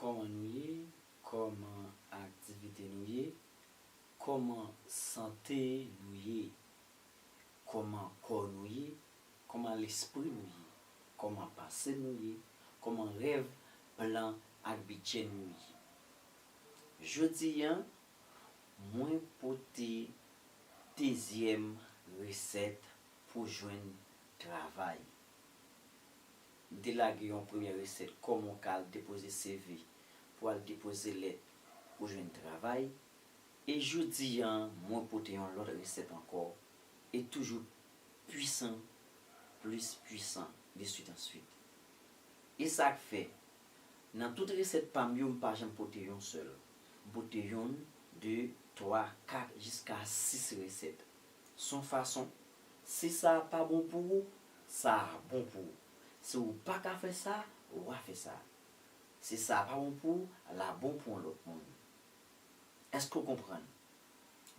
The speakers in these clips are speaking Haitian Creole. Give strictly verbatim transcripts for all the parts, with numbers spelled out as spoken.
Kòman nou ye? Kòman aktivite nou ye? Kòman sante nou ye? Kòman kò nou ye? Kòman lespri nou ye? Kòman panse nou ye? Kòman rèv, plan ak bidjè nou ye? Jodi a, mwen pote dezyèm resèt pou jwenn travay. M te lage yon premyè resèt, kòman w ka al depoze C V pou al depoze lèt pou jwenn travay. E jodi a, mwen pote yon lòt resèt ankò, e toujou pwisan, plis pwisan, de swit an swit. E sa k fè, nan tout resèt pa m yo, m pa janm pote yon sèl. M pote yonn, de, twa, kat, jiska sis resèt. S on fason, si sa a pa bon pou ou, sa a bon pou ou. Si ou pa ka fè sa, w a fè sa. Si sa a pa bon pou ou, l a bon pou yon lòt moun. Èske w konprann?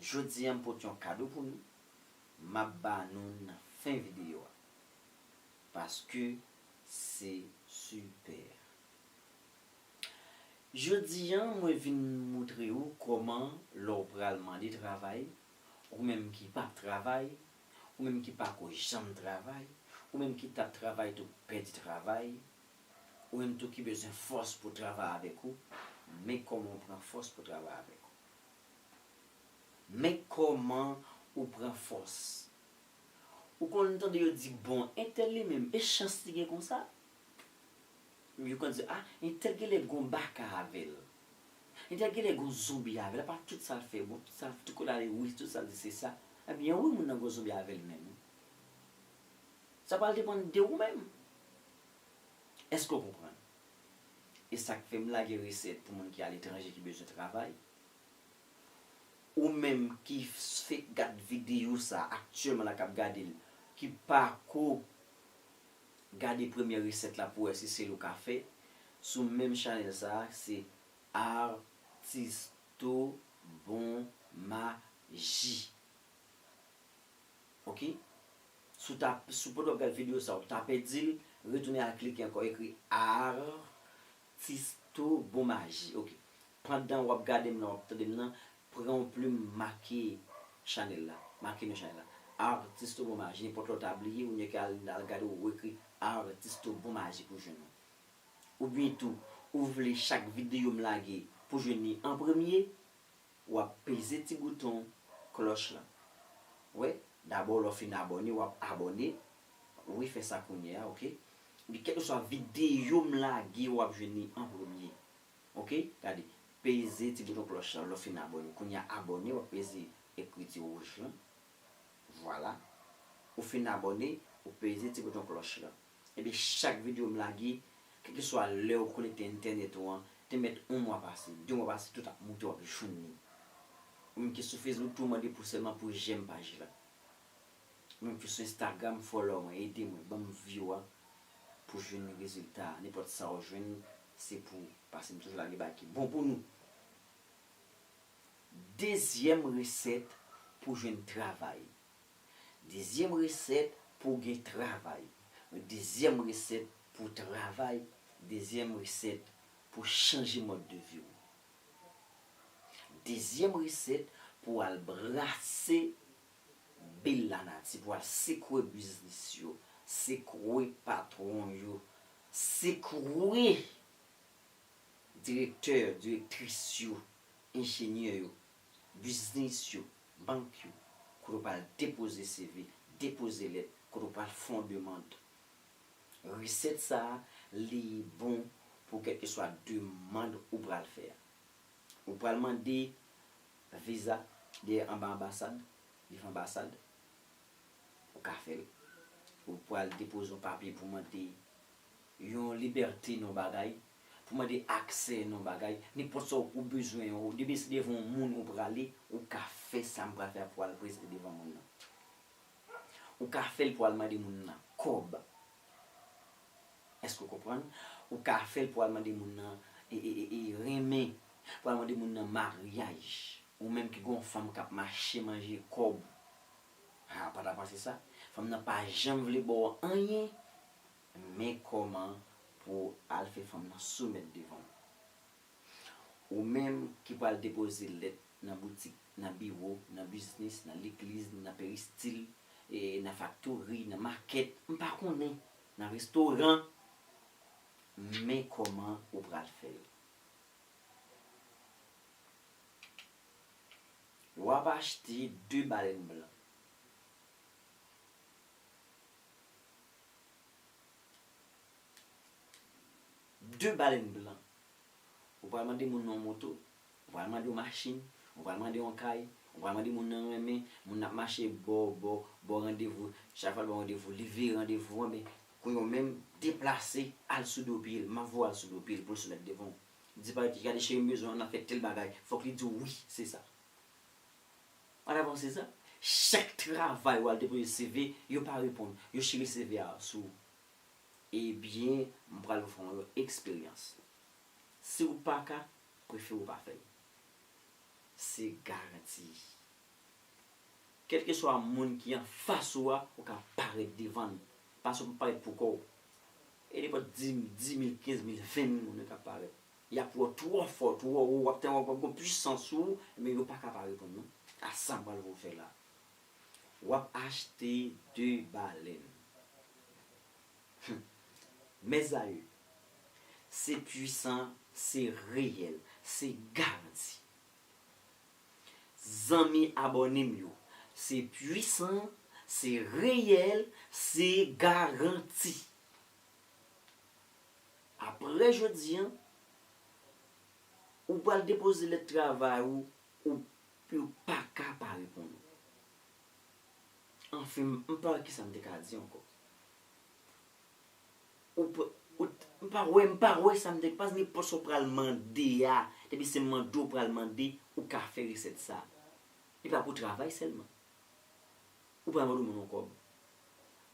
Jodi a, m pote yon kado pou nou. M ap ba nou nan fen videyo a. Paske se sipè. Jodi a, mwen vin moutre ou kòman lè w pral mande travay, ou menm ki p ap travay, ou menm ki pa ko janm travay, ou menm ki t ap travay tou pèdi travay, ou menm tou ki bezwen fòs pou travay avèk ou, men kòman w pran fòs pou travay avèk ou. Men kòman ou pran fòs. Ou konn tande yo di, "Bon, entèl li menm, e chans li gen konsa?" Yo konn di, "Ah, entèl genlè gon baka avè l. Entèl genlè gon zonbi avè l. Apa tout sa l fè bon, tout sa l, tout kote l ale, wi, tout sa l di se sa." Ebyen, wi, moun nan gon zonbi avè l menm, wi. Sa pral depann de ou menm. Èske w konprann? E sa k fè m lage resèt pou moun ki aletranje ki bezwen travay. Ou menm ki fèk gad videyo sa aktyèlman la, k ap gade l, ki pako gade premyè resèt la pou wè si se l ou ka fè, sou menm chanèl sa, se Artisto Bon Maji. Oke? Si w ta, si w potko ap gad videyo sa, ou ta pèdi l, retounen al klike ankò, ekri Artisto Bon Maji. Oke. Pandan w ap gade m nan, w ap tande m nan, pran yon plim, make chanèl la. Make non chanèl la. Artisto Bon Maji. Nenpòt lè w ta bliye, ou gendwa al, al gade, ou ekri Artisto Bon Maji pou jwenn mwen. Oubyen tou, ou vle chak videyo m lage pou jwenn li an premye, w ap peze ti bouton klòch lan. Wi, dabò lè w fin abòne, w ap abòne. Wi, fè sa kounye a, oke? Epi kèlkeswa videyo m lage, w ap jwenn li an premye. Oke? Gade, peze ti bouton klòch lan lè w fin abòne. Kounye a abòne, w ap peze ekriti wouj lan. Vwala. Ou fin abòne, ou peze ti bouton klòch lan. Epi chak videyo m lage, kèlkeswa lè ou konekte entènèt ou an, te mèt yon mwa pase, de mwa pase, tout ap moute, w ap jwenn li. Ou menm ki sou Facebook tou, mande pou sèlman pou jèm paj la. Ou menm ki sou Instagram, follow mwen, ede mwen, ban m view a pou jwenn rezilta a. Nenpòt sa w jwenn, se pou ou. Paske m toujou lage bagay ki bon pou nou. Dezyèm resèt pou jwenn travay. Dezyèm resèt pou gen travay. Dezyèm resèt pou travay. Dezyèm resèt pou chanje mòd de vi w. Dezyèm resèt pou al brase bil lanati, pou al sekwe biznis yo, sekwe patwon yo, sekwe direktè, direktris yo, enjenyè yo, biznis yo, bank yo, kote w pral depoze C V, depoze lèt, kote w pral fè yon demann. Resèt sa a, li bon pou kèlkeswa demann ou pral fè a. Ou pral mande viza dèyè anba anbasad, devan anbasad, ou ka fè l. Ou pral depoze yon papye pou mande yon libète nan yon bagay, pou mande aksè nan yon bagay, nenpòt sa ou bezwen, ou, depi se devan yon moun ou prale, ou ka fè sa m pral fè a pou al prezante devan moun nan. Ou ka fè l pou al mande moun nan kòb. Èske w konprann? Ou ka fè l pou al mande moun nan, e, e, e, e, renmen, pou al mande moun nan maryaj. Ou menm ki gen yon fanm k ap mache manje kòb. Ha, pa ta panse sa. Fanm nan pa janm vle ba w anyen. Men kòman pou w al fè fanm nan soumèt devan w. Ou menm ki pral depoze lèt nan boutik, nan biwo, nan biznis, nan legliz, nan peristil, e, nan faktori, nan makèt, m pa konnen, nan restoran, men kòman ou pral fè l. W ap achte de balèn blan. De balèn blan. Ou pral mande moun nan yon moto, ou pral mande yon machin, ou pral mande yon kay, ou pral mande moun nan renmen, moun nan ap mache bò, bò, bò randevou, chak fwa l ba w randevou, li veye randevou an, men kounye a w menm, deplase, al sou do pye l, m ap voye w al sou do pye l pou l soumèt devan w. Di pa gade cheri m bezwen w nan fè tèl bagay, fòk li di w wi, se sa. An avanse sa, chak travay w al depoze C V, yo pa reponn, yo chire C V a sou ou. Ebyen, m pral fè w yon eksperyans. Si w pa ka, prefere w pa fè l. Se garanti. Kèlkeswa moun ki anfas ou a, ou ka parèt devan l. Pase w pa parèt pou kò w. E nenpòt di, di mil, kenz mil, ven mil moun yo ka parèt. Y ap wè w twò fò, twò wo, w ap tèlman w ap gen pwisans sou ou, men yo pa ka pa reponn non. A sa m pral voye w fè la. W ap achte de balèn. Hum. Mèzaye, se pwisan, se reyèl, se garanti. Zanmi abòne m yo, se pwisan, se reyèl, se garanti. Apre jodi a, ou pral depoze lèt travay ou, ou, yo pa ka pa reponn ou. Anfen, m pa wè kisa m te ka di ankò. Ou p-, ou t-, m pa wè, m pa wè sa m te, pa nenpòt sa w pral mande a, depi se mande w pral mande, ou ka fè resèt sa. Li pa pou travay sèlman. Ou pral mande yon moun yon kòb.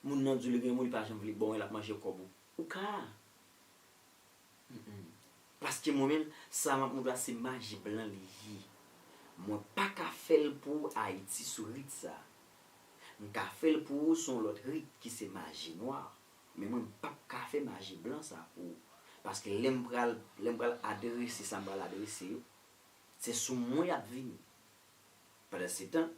Moun nan di w li gen moun, li pa janm vle ba w, l ap manje kòb ou. Ou ka. Mm, mm. Paske mwen menm, sa m ap montre w la, se maji blan li ye. Mwen pa ka fè l pou Ayiti sou rit sa. M ka fè l pou ou sou yon lòt rit ki se maji nwa. Men mwen, m p ap ka fè maji blan sa pou ou. Paske lè m pral, lè m pral adrese sa m pral adrese yo, se sou mwen y ap vini. Pandansetan,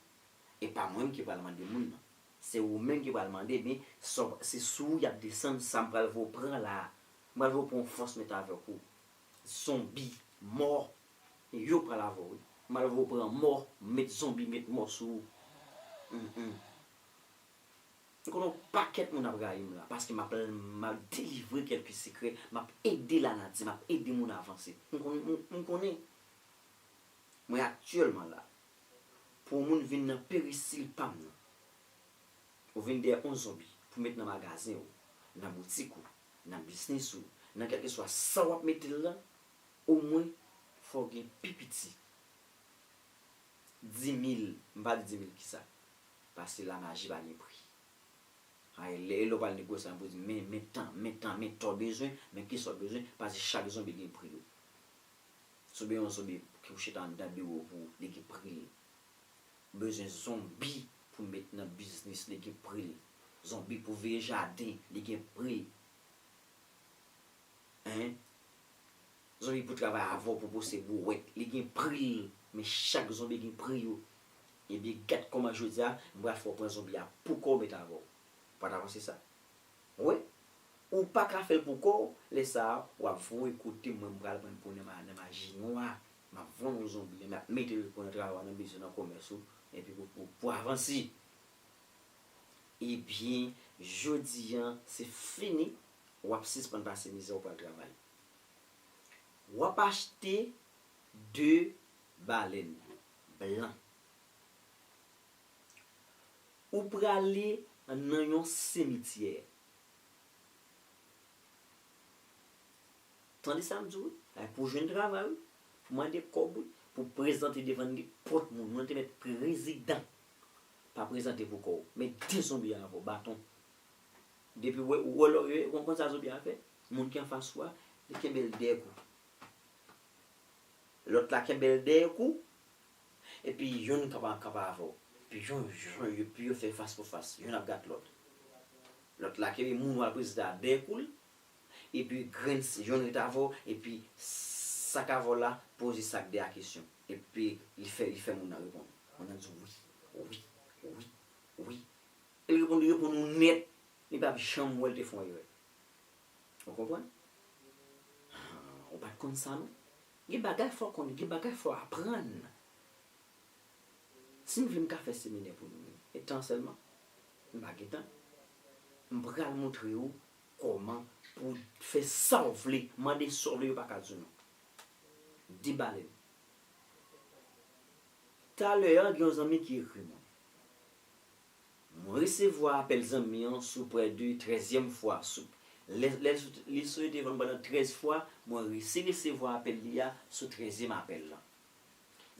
e pa mwen menm ki pral mande moun nan. Se ou menm ki pral mande, men sa w, se sou ou y ap desann sa m pral voye w pran la a. M pral voye w pran yon fòs met avèk ou. Zonbi, mò, yo pral avè w, wi. M pral voye w pran mò, met zonbi, met mò sou ou. Mm, mm. M konnen yon pakèt moun ap rayi m la, paske m ap, m ap delivre kèlke sekrè, m ap ede lanati, m ap ede moun avanse. M konnen, m, m konnen. Mwen aktyèlman la, pou yon moun vin nan peristil pa m nan, ou vin dèyè yon zonbi pou met nan magazen ou, nan boutik ou, nan biznis ou, nan kèlkeswa sa w ap mete l lan, omwen fò w gen pi piti di mil, m pa di di mil kisa, paske lamaji pa gen pri. Ay, lè, lè w pral negosye, pou di, men, men tan, men tan, men tan w bezwen, men kisa w bezwen, paske chak zonbi gen pri yo. Si w bezwen yon zonbi ki pou chita anndan biwo pou ou, li gen pri l. Ou bezwen zonbi pou met nan biznis, li gen pri l. Zonbi pou veye jaden, li gen pri l. Hein? Zonbi pou travay avè w, pou pose bouwèt, li gen pri l. Men chak zonbi gen pri yo. Ebyen, gad kòman jodi a, m pral fè w pran zonbi a pou kò w met avè w. Ou pa ta panse sa? Wi. Ou pa ka fè l pou kò w, lè sa a, w ap voye kote mwen, m pral pran l pou nan ma-, nan maji nwa. M ap vann ou zonbi a, m ap mete l pou nan travay, nan biznis, nan komès ou, epi pou, pou, pou avanse. Ebyen, jodi a, se fini. W ap sispann pase mizè, w pral travay. W ap achte de balèn blan. Ou prale nan yon simityè. Tande sa m di w, wi. Ay, pou jwenn travay, wi. Pou mande kòb, wi. Pou prezante devan nenpòt moun. Moun nan te mèt prezidan. Pa prezante pou kò w. Men de zonbi avè w, baton. Depi w wè, w wè lò, w konn sa zonbi a fè? Moun ki anfas ou a, li kenbe l dèyè kou. Lòt la kenbe l dèyè kou. Epi yonn kanpe, kanpe avè w. Epi yonn, yonn, epi yo fè fas pou fas. Yonn ap gad lòt. Lòt la kenbe moun w al prezante a dèyè kou l. Epi grenn s-, yonn ret avè w. Epi s-, Sa k avè w la, poze sa k dèyè a kesyon. Epi li fè, li fè moun nan reponn. Moun nan di wi, wi, wi, wi. Li reponn, li reponn ou nèt. Li p ap janm wè l te fè yon erè. Ou konprann? Ah, ou pa t konn sa non. Gen bagay fò w konnen, gen bagay fò w aprann. Si m vle, m ka fè seminè pou nou, wi. E tan sèlman. M pa gen tan. M pral montre w kòman pou w fè sa w vle, mande sa w vle, yo pa ka di w non. Debale l. Talè a, gen yon zanmi ki ekri mwen. Mwen resevwa apèl zanmi an sou prè de trèzyèm fwa. Sou, lè, lè li sou, li sou telefòn pandan trèz fwa, mwen resi resevwa apèl li a sou trèzyèm apèl lan.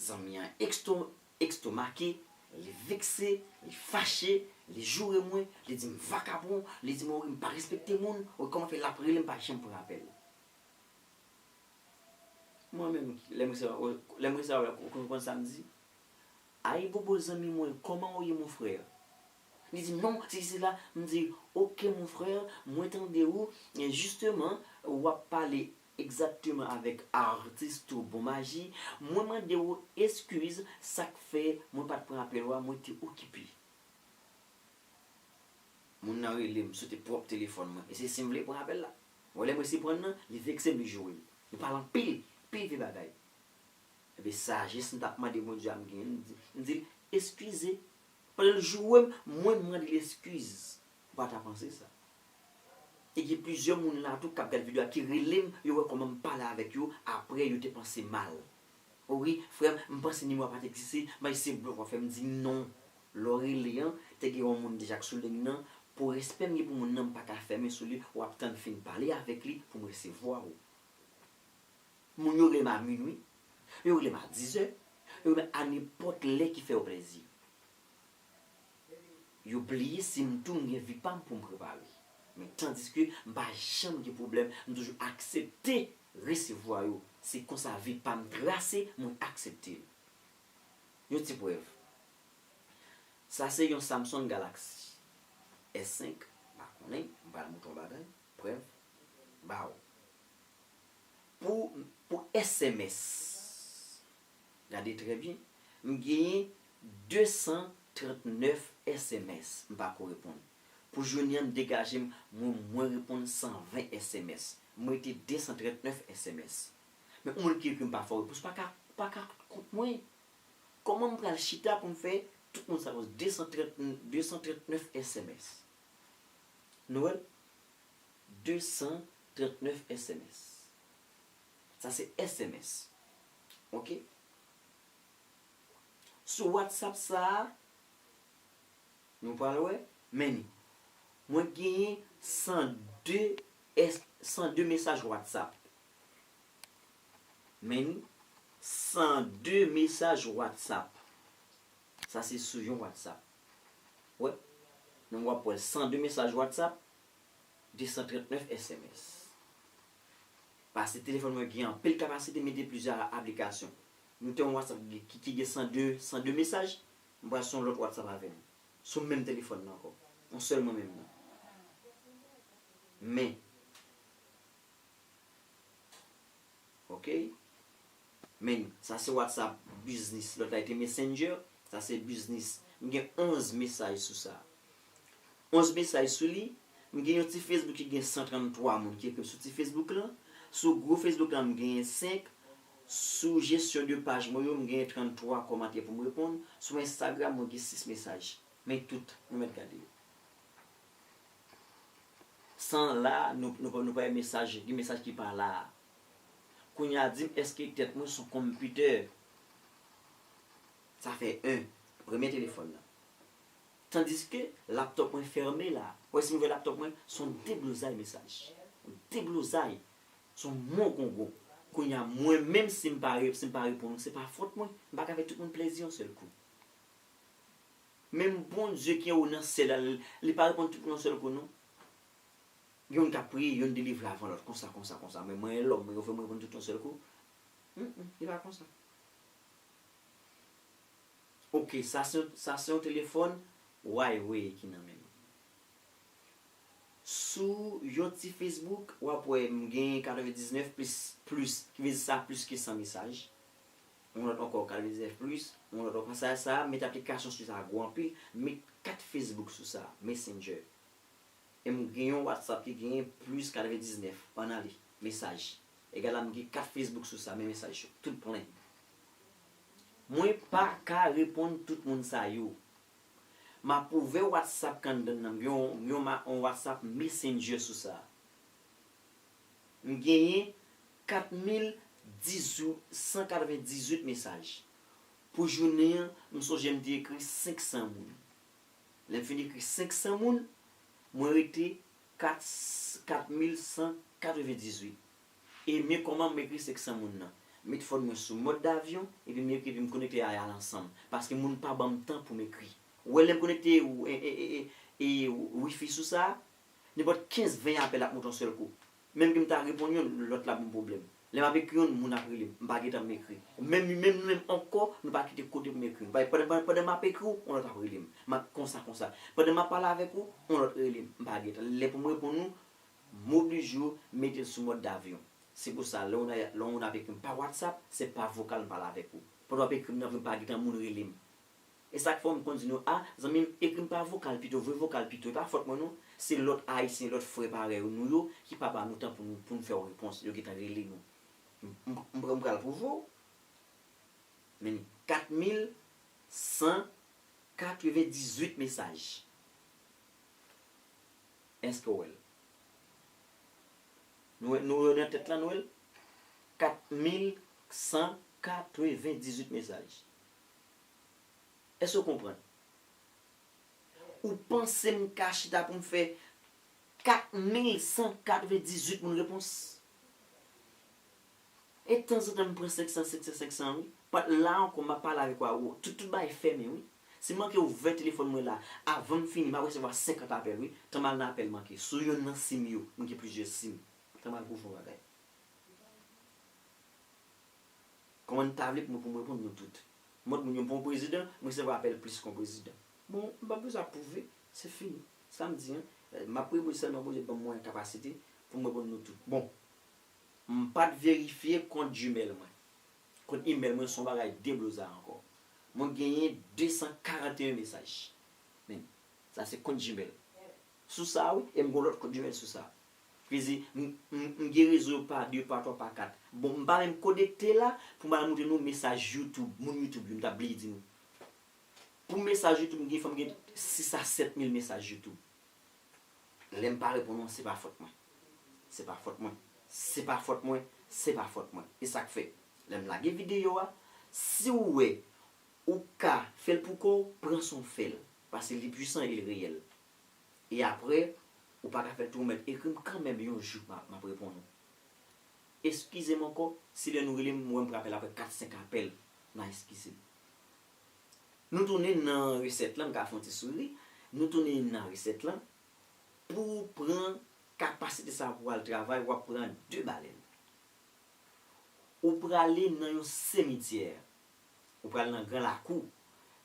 Zanmi an eksto-, ekstomake, li vekse, li fache, li joure mwen, li di m vakabon, li di mwen wi m pa respekte moun, wi kòman fè l ap rele m pa janm pran apèl. Mwen menm, lè m resevwa, lè m resevwa, ou konn sa m di? Ayibobo zanmi mwen, kòman ou ye mon frè? Li di m non, sesi sela, m di, ok mon frè, mwen tande ou, e jisteman, w ap pale egzakteman avèk atis Tou Bon Maji, mwen mande w eskiz, sa k fè mwen pa t pran apèl ou a, mwen te okipe. Moun nan rele m sou te pwòp telefòn mwen. E se si m vle pran apèl la. Bon, lè m resi pran l nan, li vekse m, li joure m. Li pale anpil, anpil vye bagay. Ebyen, sajès m t ap mande Bondye a m genyen l, m di, m di l, eskize. Pandan l joure m, mwen m mande l eskiz. Ou pa ta panse sa. E gen plizyè moun la tou k ap gad videyo a ki rele m, yo wè kòman m pale avèk yo, apre yo te panse mal. O wi, frè m, m panse nimewo a pa t egziste, m a eseye blòk w ap fè m di non. Lè w rele an, te gen yon moun deja k sou liy nan, pou respè m gen pou moun nan, m pa ka fèmen sou li, w ap tann fin pale avèk li pou m resevwa w. Moun yo rele m a minwi, yo rele m a dizè, yo rele m a nenpòt lè ki fè yo plèzi. Yo bliye si m tou m gen vi pa m pou m prepare. Men tandiske m pa janm gen pwoblèm, m toujou aksepte resevwa yo. Se konsa vi pa m trase, mwen aksepte l. Yon ti prèv. Sa se yon Samsung Galaxy S senk, m pa konnen, m pral montre w bagay, prèv, ba w. Pou, pou S M S, gade trè byen, m genyen de san trannèf S M S, m pa ko reponn. Pou jounen an, m degaje m, mwen, mwen reponn san ven S M S. M rete de san trannèf S M S. Men yon moun ki ekri m pa fè repons, pa ka, pa ka kont mwen. Kòman m pral chita pou m fè tout moun sa yo de san trant, de san trannèf S M S? Nou wè l? De san trannèf S M S. Sa se S M S. Oke? Sou WhatsApp sa a, nou pral wè, men ni. Mwen genyen san de S, san de mesaj WhatsApp. Men ni, san de mesaj WhatsApp. Sa se sou yon WhatsApp. Wè, nou w ap wè san de mesaj WhatsApp, de san trannèf S M S. Paske telefòn mwen gen anpil kapasite, mete plizyè aplikasyon. Nou te yon WhatsApp ki, ki, ki gen san de, san de mesaj, m pral sou yon lòt WhatsApp avè l. Sou menm telefòn nan ankò. Yon sèl mwen menm nan. Men, oke? Men, sa se WhatsApp Business. Lòt la te Messenger. Sa se Business. M gen onz mesaj sou sa. Onz mesaj sou li. M gen yon ti Facebook ki gen san tranntwa moun ki ekri m sou ti Facebook lan. Sou gwo Facebook lan, m genyen senk. Sou jesyon de paj mwen yo, m genyen tranntwa kòmantè pou m reponn. Sou Instagram, mwen gen sis mesaj. Men tout, nou mèt gade yo. San la, nou, nou, nou pa gen mesaj, gen mesaj ki pa la a. Kounye a, di m, èske tèt mwen se yon konpitè? Sa fè en, premye telefòn nan. Tandiske laptòp mwen fèmen la. Ou wè si m ouvè laptòp mwen, se yon deblozay mesaj. Yon deblozay. Se yon mongongon. Kounye a, mwen menm, si m pa re-, si m pa reponn ou, se pa fòt mwen. M pa ka fè tout moun plèzi yon sèl kou. Menm Bondye ki anwo nan syèl la, li, li pa reponn tout moun yon sèl kou, non. Gen youn k ap priye, youn delivre avan lòt, konsa, konsa, konsa. Men mwen, lòm, mwen, yo fè mwen reponn tout yon sèl kou. Mm, mm, li pa konsa. Oke, sa se, sa se yon telefòn Huawei ki nan men mwen. Sou yon ti Facebook, w ap wè m gen katrevendiznèf plis, plis, ki vle di sa plis ke san mesaj. Yon lòt ankò, katrevendiznèf plis, yon lòt ankò. Sa, sa, met aplikasyon sou sa gwo anpil, met kat Facebook sou sa, Messenger. E m gen yon WhatsApp ki genyen plis katrevendiznèf, ann ale, mesaj. Egal a m gen kat Facebook sou sa, men mesaj yo, tout plen. Mwen pa ka reponn tout moun sa yo. M ap ouvè WhatsApp kandan nan m, gen yon, yon ma- yon WhatsApp Messenger sou sa. M genyen kat mil dizuit, san katrevendizuit mesaj. Pou jounen an, m sonje m te ekri senk san moun. Lè m fin ekri senk san moun, mwen rete kat, kat mil san katrevendizuit. E men kòman m ekri senk san moun nan. Met fòn mwen sou mòd davyon, epi m ekri, epi m konekte a, a l ansanm. Paske moun pa ban m tan pou m ekri. Ou wè lè m konekte, e, e, e, e, e, wifi sou sa, nenpòt kenz ven apèl ap monte yon sèl kou. Menm ke m ta reponn youn, lòt la ban m pwoblèm. Lè m ap ekri youn, moun ap rele m. M pa gentan m ekri. Menm, menm nou menm ankò, nou pa kite kote pou m ekri. Pandan, pandan, pandan m ap ekri w, yon lòt ap rele m. M ap konsa, konsa. Pandan m ap pale avèk ou, yon lòt rele m. M pa gentan. Lè pou m reponn ou, m oblije mete l sou mòd davyon. Se pou sa, lè yon, lè yon moun ap ekri m pa WhatsApp, se pa vokal m pale avèk ou. Pandan w ap ekri m nan vre, m pa gentan moun rele m. E sa k fè m konn di nou, a, zanmi m, ekri m pa vokal pito, voye vokal pito. E pa fòt mwen non, se lòt Ayisyen, lòt frè parèy nou yo, ki pa ba nou tan pou nou, pou nou fè yon repons. Yo gentan rele nou. M, m, m, m pral pwouve w. Men kat mil san katrevendizuit mesaj. Èske w wè l? Nou, nou wè nan tèt la, nou wè l? Kat mil san katrevendizuit mesaj. Èske w konprann? Ou panse m ka chita pou m fè kat mil san katrevendizuit moun repons? E tanzantan m pran senk san, senk san, senk san, wi. Pat la ankò, m ap pale avèk ou, ou, tout, tout bagay fèmen, wi. Si m manke ouvè telefòn mwen la, avan m fini, m ap resevwa senkant apèl, wi. Tan m al nan apèl manke. Sou yonn nan sim yo, mwen gen plizyè sim. Tan m al pou fè yon bagay. Kòman n ta vle pou mwen, pou m reponn nou tout? Mòd moun yo, m pa yon prezidan, m resevwa apèl plis ke yon prezidan. Bon, m pa bezwen ap pwouve, se fini. Sa m di, en, m ap priye Bondye sèlman, Bondye ban m mwayen, kapasite pou m reponn nou tout. Bon, m pa t verifye kont Gmail mwen. Kont email mwen se yon bagay debloza ankò. Mwen genyen de san karanteyen mesaj. Men, sa se kont Gmail. Sou sa, wi, e m gen lòt kont Gmail sou sa. Vle di, m, m, m gen rezo pa de, pa twa, pa kat. Bon, m pa menm konekte la pou m al montre nou mesaj YouTube, moun YouTube yo, m ta bliye di nou. Pou mesaj YouTube, m gen, fò m gen sis a sèt mil mesaj YouTube. Lè m pa reponn ou, se pa fòt mwen. Se pa fòt mwen. Se pa fòt mwen. Se pa fòt mwen. E sa k fè, lè m lage videyo a, si w wè ou ka fè l pou kò w, pran san w fè l. Paske li pwisan e l reyèl. E apre, ou pa ka fè l tou, ou mèt ekri m kanmenm yon jou, m ap, m ap reponn ou. Eskize m ankò, si lè nou rele m, m wè m pran apèl apre kat senk apèl, n a eskize m. Nou tounen nan resèt lan, m ka fè yon ti souri. Nou tounen nan resèt lan. Pou w pran kapasite sa pou w al travay, w ap pran de balèn. Ou prale nan yon simityè. Ou pral nan gran lakou.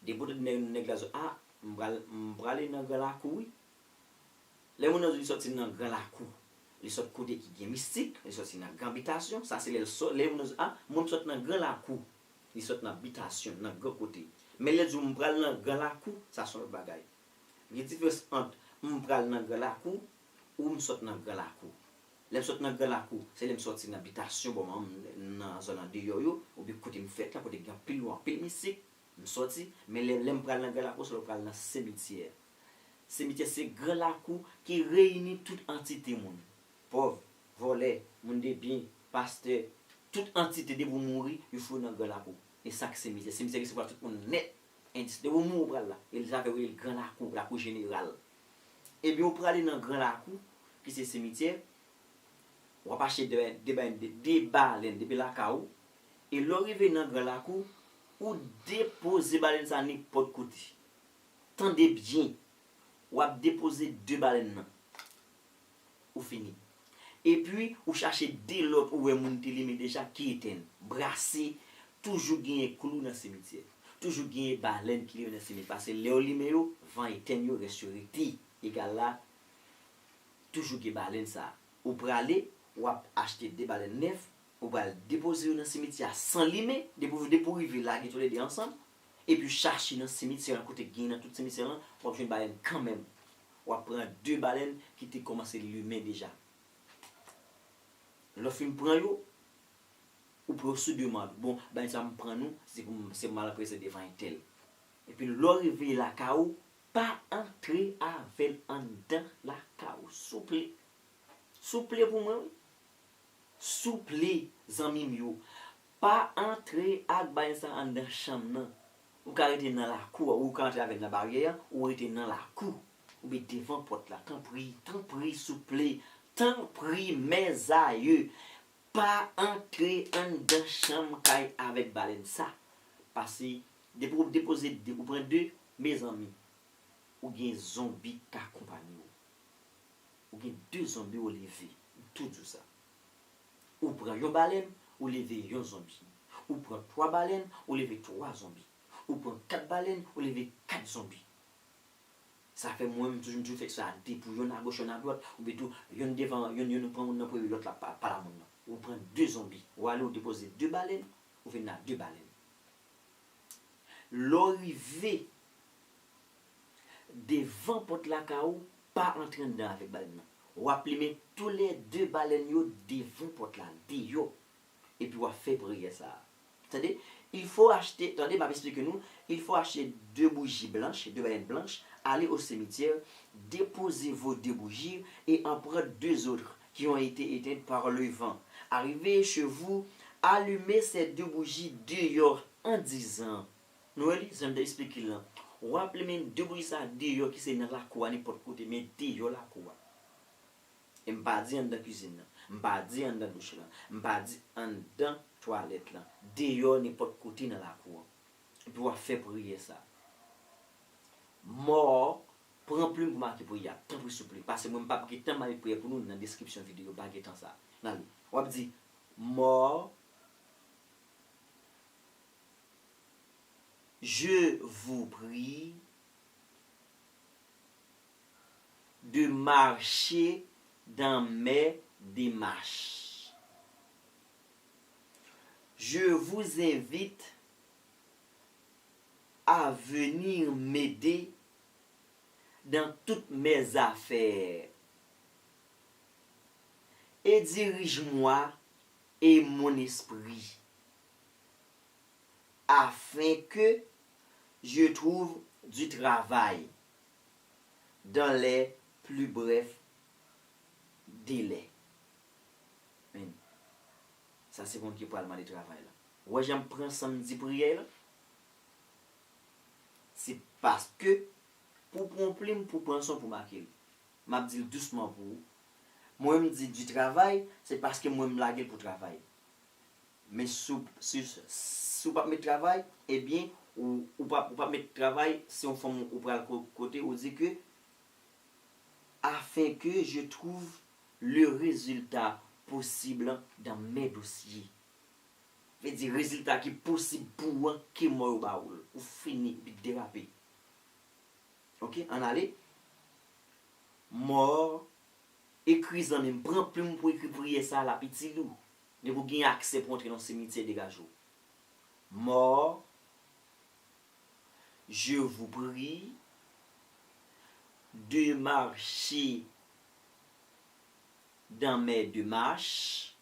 Depi w tande nèg, nèg la di, a, m pral, m prale nan gran lakou, wi. Lè moun nan di li sòti nan gran lakou, li sòt kote ki gen mistik, li sòti nan gran bitasyon, sa se lè l sò-, lè moun nan di, a, mwen m sòt nan gran lakou, li sòt nan bitasyon, nan gran kote. Men lè l di w m pral nan gran lakou, sa se yon lòt bagay. Gen diferans ant m pral nan gran lakou ou m sòt nan gran lakou. Lè m sòt nan gran lakou, se lè m sòti nan bitasyon bò manman m, nan zòn andeyò yo, oubyen kote m fèt la, kote gen anpil lou, anpil mistik, m sòti. Men lè, lè m pral nan gran lakou, se lè w pral nan simityè. Simityè se gran lakou ki reyini tout antite moun. Pòv, vòlè, moun de byen, pastè, tout antite depi w mouri, yo foure w nan gran lakou. E sa k simityè. Simityè resevwa tout moun nèt. Endis, depi w mouri w pral la. E sa fè yo rele l gran lakou, lakou jeneral. Ebyen, ou prale nan gran lakou, ki se simityè, w ap achte de, de, de, de balèn depi lakay ou. E lè w rive nan gran lakou, ou depoze balèn sa nenpòt kote. Tande byen, w ap depoze de balèn nan. Ou fini. Epi, ou chache de lòt ou wè moun te limen deja ki etèn. Brase, toujou genyen klou nan simityè. Toujou genyen balèn ki limen nan simityè. Paske lè yo limen yo, van etèn yo, rès yo rete. Egal la, Toujou gen balèn sa. Ou prale, w ap achte de balèn nèf, ou pral depoze yo nan simityè a san limen, depi, depi w rive lage toulède ansanm, epi w chache nan simityè an kote k gen nan tout simityè lan, w ap jwenn balèn kanmenm. W ap pran de balèn ki te kòmanse limen deja. Lè w fin pran yo, ou pran yo sou demann. Bon, bagay sa m pran nou, se pou m, se pou m al prezante devan entèl. Epi lè w rive lakay ou, pa antre avè l anndan lakay ou, souple. Souple pou mwen, wi. Souple, zanmi m yo. Pa antre ak bagay sa anndan chanm nan. Ou ka rete nan lakou a, ou ka antre avè l nan baryè a, ou rete nan lakou, oubyen devan pòt la. Tanpri, tanpri, souple, tanpri, mèzayè. Pa antre anndan chanm kay avèk balèn sa. Paske depi w depoze de, ou pran de, mezanmi, ou gen zonbi k akonpanye w. Ou gen de zonbi ou leve. M tou di w sa. Ou pran yon balèn, ou leve yon zonbi. Ou pran twa balèn, ou leve twa zonbi. Ou pran kat balèn, ou leve kat zonbi. Sa fè mwen menm toujou, m toujou fè sa de pou yonn agoch, yonn adwat, oubyen tou yonn devan, yonn, yonn pran moun nan premye, lòt la pa, pa la moun nan. Ou pran de zonbi, ou ale ou depoze de balèn, ou vin la de balèn. Lè w rive devan pòt lakay ou, pa antre anndan avèk balèn nan. W ap limen toulède balèn yo devan pòt la, deyò. Epi w ap fè priyè sa a. Tande, il faut acheter, tande, m ap eksplike nou, il faut acheter deux bougies blanches, deux baleines blanches, allez au cimetière, déposez vos deux bougies et en prendre deux autres qui ont été éteintes par le vent. Arrivez chez vous, allumez ces deux bougies dehors en disant, nou wè li, jan m te eksplike l lan. W ap limen de bouji sa a deyò ki se nan lakou a, nenpòt kote, men deyò lakou a. E m pa di anndan kizin nan, m pa di anndan douch lan, m pa di anndan twalèt lan, deyò nenpòt kote nan lakou an. Epi w ap fè priyè sa. Mò, pran plim pou make priyè a, tanpri souple. Paske mwen m p ap gen tan make priyè pou nou nan deskripsyon videyo, m pa gen tan sa. N ale. W ap di, Mò, je vous prie de marcher dans mes démarches. Je vous invite à venir m'aider dans toutes mes affaires. Et dirige-moi et mon esprit, afin que je trouve du travail dans les plus brefs délais. Men, sa se moun ki pral mande travay la. Ou wè jan m pran san m di priyè la? Se paske pou w pran yon plim, pou w pran yon son pou make l. M ap di l dousman pou ou. Mwen m di du travail, se paske mwen m lage l pou travay. Men si w, si, si w p ap met travay, ebyen, ou, ou p ap, ou p ap met travay, se yon fanm ou pral ko-, kote, ou di ke, afin que je trouve le résultat possible dans mes dossiers. Vle di rezilta ki posib pou ou an, ke mò yo ba ou l. Ou fini, ou derape. Oke, ann ale. Mò, ekri zanmi m, pran plim pou ekri priyè sa a, l ap itil ou. Depi w gen aksè pou antre nan simityè, degaje w. Mò, je vous prie de marcher dans mes démarches.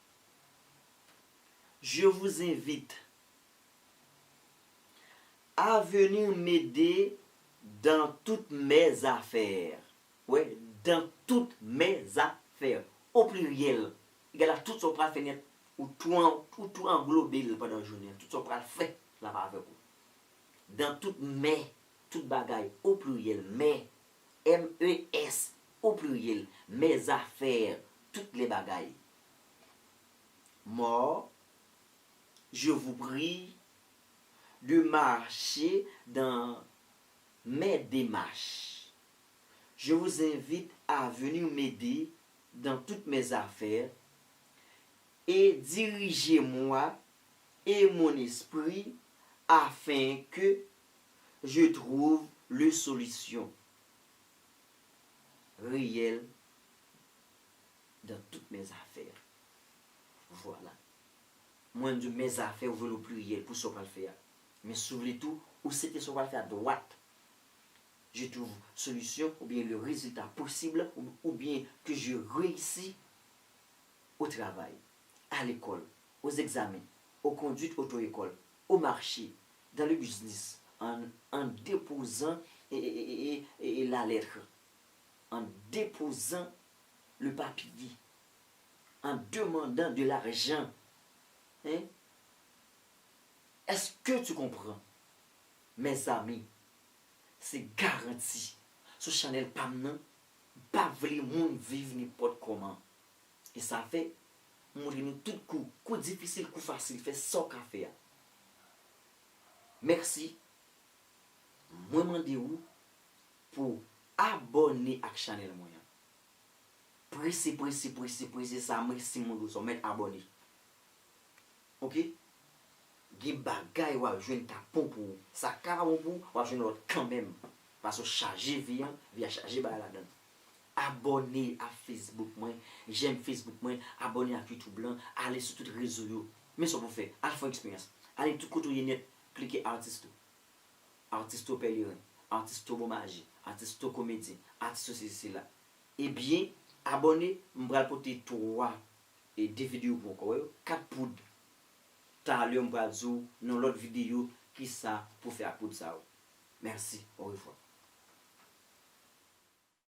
Je vous invite à venir m'aider dans toutes mes affaires. Wè, dans toutes mes affaires. Au pluriel. Egal a tout sa w pral fè nèt. Ou tou an, ou tou anglobe l pandan jounen an. Tout sa w pral fè, l ap avèk ou. Dans toutes mes, tout bagay, au pluriel, mes, M E S, au pluriel, mes affaires, tout les bagay. Mò, je vous prie de marcher dans mes démarches. Je vous invite à venir m'aider dans toutes mes affaires et dirigez-moi et mon esprit afin que je trouve le solution réelle dans toutes mes affaires. Voilà. Mwen di mes affaires, ou vle o pliryèl pou sa w pral fè a. Men si w vle tou, ou sete sa w pral fè a dwat. Je trouve solution ou bien le résultat possible ou, ou bien que je réussis au travail, à l'école, aux examens, aux conduites auto-école, au marché, dans le business, en, en déposant et, et, et, et, et la lettre, en déposant le papier, en demandant de l'argent. Hein? Est-ce que tu comprends? Mezanmi, se garanti. Sou chanèl pa m nan, m pa vle moun viv nenpòt kòman. E sa fè, m montre nou tout kou, kou difisil, kou fasil, fè sa w ka fè a. Mèsi. Mwen mande ou pou abòne ak chanèl mwen an. Prese, prese, prese, prese sa, mwen si m montre w sa, w mèt abòne. Oke? Gen bagay w ap jwenn k ap bon pou ou. Sa k pa bon pou ou, w ap jwenn lòt kanmenm. Paske w chaje vi an, vi a chaje bagay ladan l. Abòne ak Facebook mwen, jèm Facebook mwen, abòne ak YouTube lan, ale sou tout rezo yo. Men sa w pou fè, al fè yon eksperyans. Ale tout kote w ye nèt, klike Artisto. Artisto Pèleren, Artisto Bon Maji, Artisto Komedyen, Artisto sesi sela. Ebyen, abòne, m pral pote twa e de videyo pou w ankò, wè yo, kat poud. Talè m pral di w nan lòt videyo kisa pou fè ak poud sa yo. Mèsi, orevwa.